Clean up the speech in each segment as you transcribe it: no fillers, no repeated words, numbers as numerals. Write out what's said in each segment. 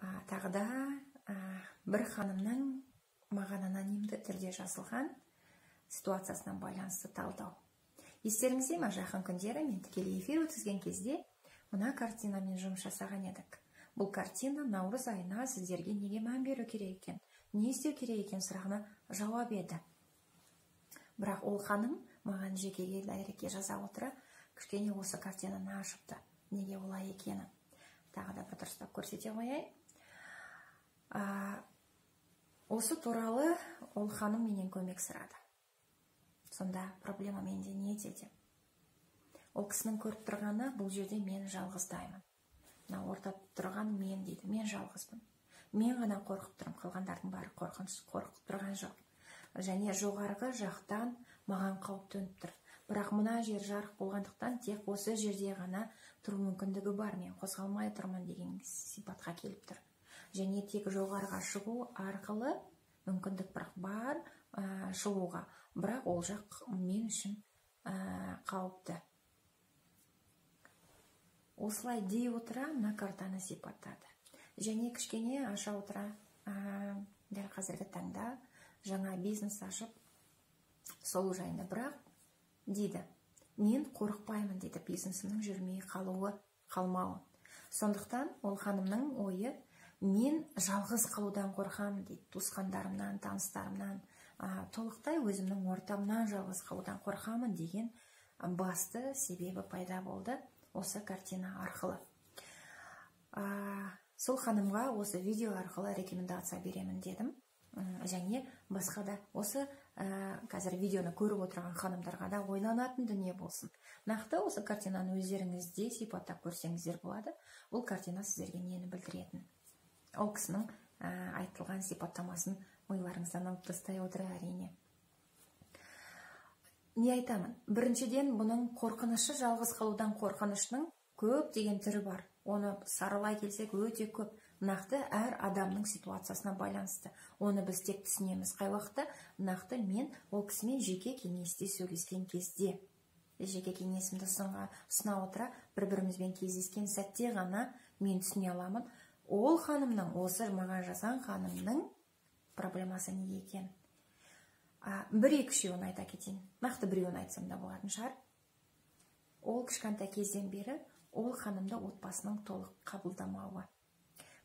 Тағы да бір ханымның маған анонимді түрде жазылған ситуациясына байланысты талдау. Естеріңізде ме, жақын күндері мен тікелей эфир өткізген кезде мына картинамен жұмыс жасаған едік. Бұл картина наурыз айына сіздерге неге мән беру керек екен, не істеу керек екен сұрағына жауап еді. Бірақ ол ханым маған жекеге дайректке жаза отыра кішкене осы картинаны ашыпты, неге олай екенін. Тағы да бір дұрыстап көрсете қояйын. Осы туралы ол ханым менен көмек сұрады. Сонда проблема менде неде деп. Ол кісінің көріп тұрғаны, бұл жерде мен жалғыздаймын. Мына орта тұрған мен дейді, мен жалғызбын. Мен ғана қорқып тұрмын, қалғандардың бәрі қорқып тұрған жоқ. Және жоғарғы жақтан маған қауіп төніп тұр. Бірақ мына жер жарық болғандықтан тек осы жерде ғана тұру мүмкіндігі бар, мен қозғалмай тұрмын деген сипатқа келіп тұр. Және тек жоғарыға шығу арқылы мүмкіндік бірақ бар шығуға, бірақ ол жақ мен үшін қауіпті. Осылай дей отыра мына картаны сипаттады. Және кішкене аша отыра дәл қазіргі таңда жаңа бизнес ашып сол жайында, бірақ дейді, мен қорықпаймын дейді, бизнесімнің жүрмей қалуы, қалмауы. Сондықтан ол ханымның ойы, мен жалғыз қалудан қорқамын дейді, туысқандарымнан, таныстарымнан, толықтай өзімнің ортамнан жалғыз қалудан қорқамын деген басты себебі пайда болды осы картина арқылы. Сол ханымға осы видео арқылы рекомендация беремін дедім. Және басқа да осы қазір видеоны көріп отырған ханымдарға да ойланатын дүние болсын. Нақты осы картинаны өздеріңізде сипаттап көрсеңіздер болады. Бұл картина сіздерге нені білдіретін? Ол кісінің айтылған сипаттамасын ойларыңыздан алып тастай отыра әрине. Не айтамын? Біріншіден, бұның қорқынышы, жалғыз қалудан қорқынышының көп деген түрі бар. Оны саралай келсек өте көп. Нақты әр адамның ситуациясына байланысты. Оны біз тек түсінеміз қай уақытта? Нақты мен ол кісімен жеке кеңесте сөйлескен кезде, жеке кеңесімді ұсына отыра бір-бірімізбен кездескен сәтте ғана мен түсіне аламын. Ол ханымның, осы маған жазған ханымның проблемасы не екен? Бір-екі үшеуін айта кетейін. Нақты біреуін айтсам да болатын шығар. Ол кішкентай кезден бері ол ханымды отбасының толық қабылдамауы.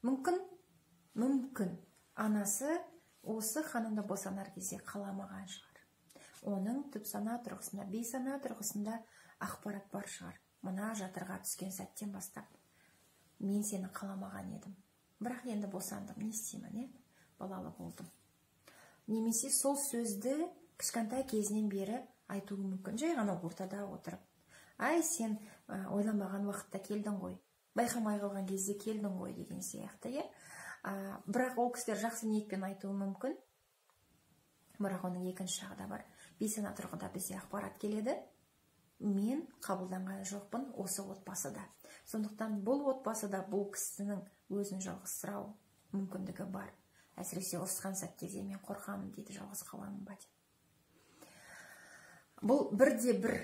Мүмкін анасы осы ханымды босанар кезде қаламаған шығар. Оның түп сана тұрғысында, бейсана тұрғысында ақпарат бар шығар. Мына жатырға түскен сәттен бастап мен сені қаламаған едім. Бірақ енді босандым, не істеймін, балалы болдым. Немесе сол сөзді кішкентай кезінен бері айтуы мүмкін. Жай ғана ортада отырып, ай, сен ойланбаған уақытта келдің ғой, байқамай қалған кезде келдің ғой деген сияқты, иә. Бірақ ол кісілер жақсы ниетпен айтуы мүмкін. Бірақ оның екінші жағы да бар. Бейсана тұрғыда бізде ақпарат келеді. Мен қабылданған жоқпын осы отбасыда. Сондықтан бұл отбасыда бұл кісінің өзін жалғызсырау мүмкіндігі бар. Әсіресе ұрысқан сәттерде мен қорқамын дейді, жалғыз қаламын ба деп. Бұл бірде бір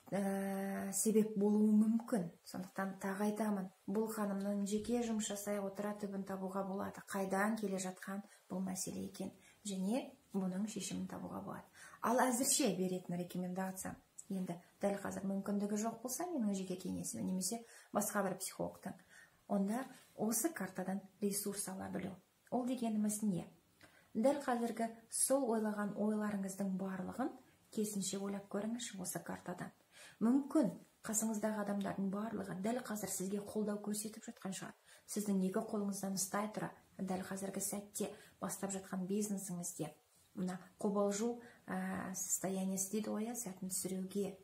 себеп болуы мүмкін. Сондықтан тағы айтамын, бұл ханымның жеке жұмыс жасай отыра түбін табуға болады. Қайдан келе жатқан бұл мәселе екен. Және бұның шешімін табуға болады. Ал әзірше беретін рекомендация, енді дәл қазір мүмкіндігі жоқ болса менің жеке кеңесім немесе басқа бір психологтың, онда осы картадан ресурс ала білу. Ол дегеніміз не? Дәл қазіргі сол ойлаған ойларыңыздың барлығын керісінше ойлап көріңізші осы картадан. Мүмкін қасыңыздағы адамдардың барлығы дәл қазір сізге қолдау көрсетіп жатқан шығар. Сіздің екі қолыңыздан ұстай тұра дәл қазіргі сәтте бастап жатқан бизнесіңізде мына қобалжу состояниесі дейді ғой, сәтін түсіруге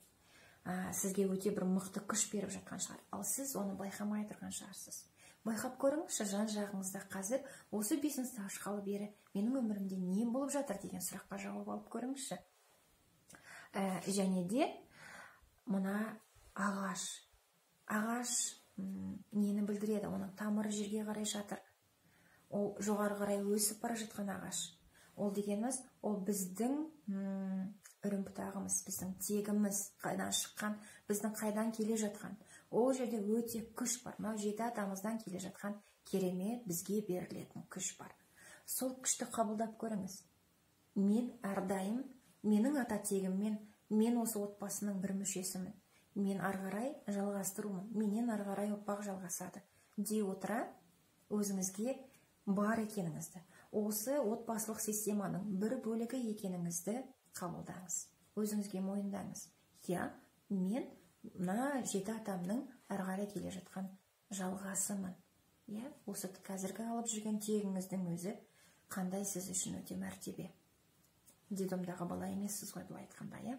сізге өте бір мықты күш беріп жатқан шығар. Ал сіз оны байқамай тұрған шығарсыз. Байқап көріңізші, жан жағыңызда қазір осы бизнесті ашқалы бері менің өмірімде не болып жатыр деген сұраққа жауап алып көріңізші. Және де мына ағаш. Ағаш нені білдіреді? Оның тамыры жерге қарай жатыр. Ол жоғары қарай өсіп бара жатқан ағаш. Ол дегеніміз, ол біздің үрім бұтағымыз, біздің тегіміз қайдан шыққан, біздің қайдан келе жатқан. Ол жерде өте күш бар. Мынау жеті атамыздан келе жатқан керемет бізге берілетін күш бар. Сол күшті қабылдап көріңіз. Мен әрдайым менің ата тегіммен, мен осы отбасының бір мүшесімін. Мен ары қарай жалғастырумын, менен ары қарай ұрпақ жалғасады дей отыра, өзіңізге бар екеніңізді, осы отбасылық системаның бір бөлігі екеніңізді қабылдаңыз, өзіңізге мойындаңыз. Иә, мен мына жеті атамның ары қарай келе жатқан жалғасымын. Иә, осы қазіргі алып жүрген тегіңіздің өзі қандай сіз үшін өте мәртебе. Детдомдағы бала емессіз ғой, былай айтқанда, иә.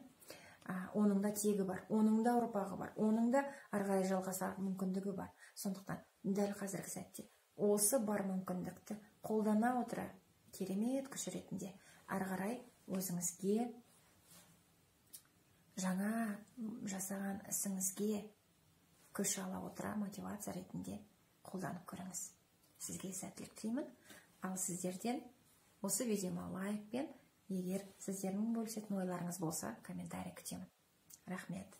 Оның да тегі бар, оның да ұрпағы бар, оның да ары қарай жалғаса мүмкіндігі бар. Сондықтан дәл қазіргі сәтте осы бар мүмкіндікті қолдана отыра керемет күш ретінде ары қарай өзіңізге жаңа жасаған ісіңізге күш ала отыра мотивация ретінде қолданып көріңіз. Сізге сәттілік тілеймін. Ал сіздерден осы видеома лайк пен егер сіздердің бөлісетін ойларыңыз болса, комментарий күтемін. Рахмет.